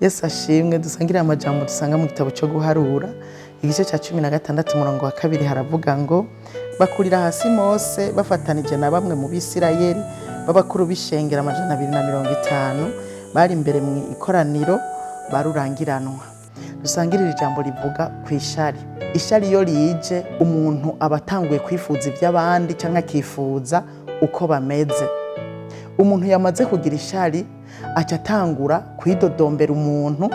Yesu ashimwe. Dusangire amajambo dusanga mu gitabo cyo guharura, igice cya 16, umurongo wa 2. Haravuga ngo: "Bakurira hasi Mose bafatanije na bamwe mu Bisirayeli b'abakuru b'ishengero 250 bari imbere mu ikoraniro barurangiranwa." Dusangirire ijambo rivuga ku ishari. Ishari iyo rije, umuntu aba atanguye kwifuza iby'abandi cyangwa akifuza uko bameze. Umuntu yamaze kugira ishari aca atangura kwidodombera umuntu,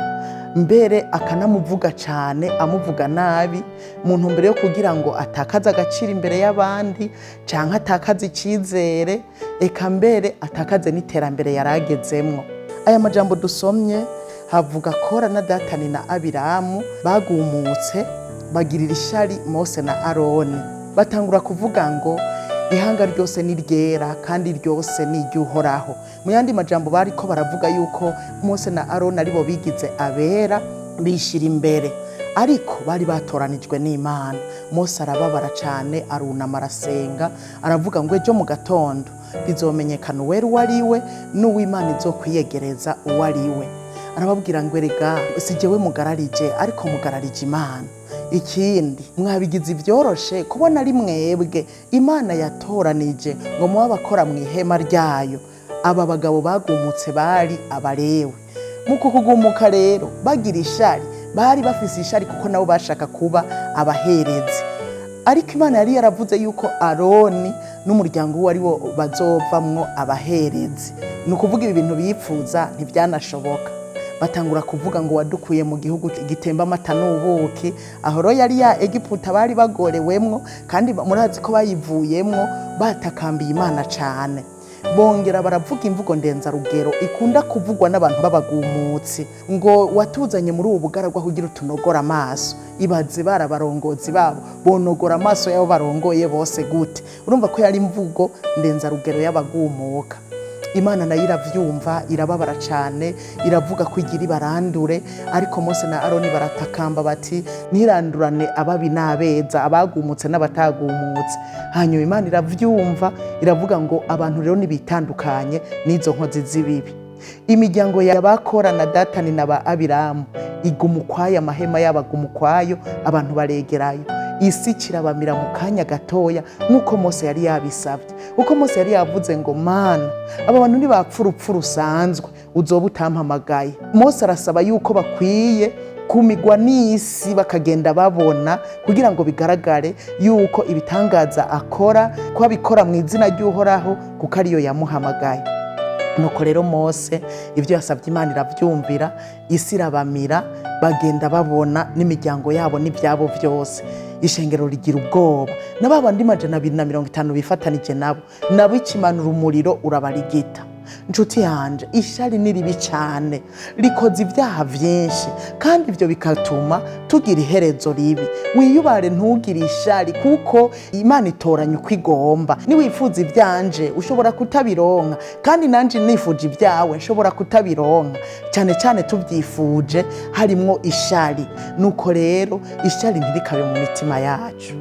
mbere akanamuvuga cyane, amuvuga nabi, mu ntumbero yo kugira ngo atakaze agaciro imbere y'abandi, cyangwa atakaze icyizere, eka mbere atakaze n'iterambere yari agezemwo. Aya majambo dusomye havuga Kora na Datani na Abiramu bagumutse, bagirira ishari Mose na Aroni, batangura kuvuga ngo: "Ihanga ryose ni ryera kandi ryose ni iry'Uhoraho." Mu yandi majambo, bariko baravuga yuko Mose na Aroni aribo bigize abera, bishyira imbere, ariko bari batoranijwe n'Imana. Mose arababara cyane, arunama, arasenga, aravuga ngo: "Ejo mu gatondo bizomenyekana uwera uwo ari we n'uw'Imana izokwiyegereza uwo ari we." Arababwira ngo: "Erega si jyewe mugararije, ariko mugararije Imana. Ikindi, mwabigize ibyoroshe kubona ari mwebwe Imana yatoranije ngo mube abakora mu ihema ryayo." Aba bagabo bagumutse bari Abarewe. Mu kugumuka rero bagira ishari, bari bafise ishari kuko nabo bashaka kuba abaherezi, ariko Imana yari yaravuze yuko Aroni n'umuryango we ari wo bazovamwo abaherezi. Ni ukuvuga ibi bintu bipfuza ntibyanashoboka. Batangura kuvuga ngo: "Wadukuye mu gihugu gitemba amata n'ubuki." Aho rero yari ya Egiputa bari bagorewemwo, kandi murazi ko bayivuyemwo batakambiye Imana cane. Bongera baravuga imvugo ndenzarugero ikunda kuvugwa n'abantu b'abagumutsi, ngo: "Watuzanye muri ubu bugaragwa kugira utunogora amaso." Ibaze, bari abarongozi babo, bonogora amaso yabo barongoye bose gute? Urumva ko yari imvugo ndenzarugero y'abagumuka. Imana nayo iravyumva, irababara cane, iravuga ko igira ibarandure. Ariko Mose na Aroni baratakamba bati: "Ntirandurane ababi n'abeza, abagumutse n'abatagumutse." Hanyuma Imana iravyumva, iravuga ngo: "Abantu rero nibitandukanye n'izo nkozi z'ibibi." Imiryango ya Bakora na Datani na ba Abiramu iguma ukwayo, amahema yabo aguma ukwayo, abantu baregerayo. Isi kirabamira mu kanya gatoya, nk'uko Mose yari yabisabye, kuko Mose yari yavuze ngo: "Mana, aba bantu ntibapfa urupfu rusanzwe, uzoba utampamagaye." Mose arasaba yuko bakwiye kumigwa n'isi, bakagenda babona, kugira ngo bigaragare yuko ibitangaza akora ko abikora mu izina ry'Uhoraho, kuko ariyo yamuhamagaye. Nuko rero Mose ibyo yasabye Imana irabyumvira, isi irabamira, bagenda babona n'imiryango yabo n'ibyabo byose. Ishengero rigira ubwoba, na ba bandi 250 bifatanije nabo, nabo ikimanura umuriro urabarigita. Nshuti yanje, ishari ni ribi cyane, rikoze ibyaha byinshi, kandi ibyo bigatuma tugira iherezo ribi. Wiyubare, ntugire ishari, kuko Imana itoranya uko igomba. Niwifuza ibyanje ushobora kutabironka, kandi nanje nifuje ibyawe nshobora kutabironka, cyane cyane tubyifuje harimwo ishari. Nuko rero ishari ntirikabe mu mitima yacu.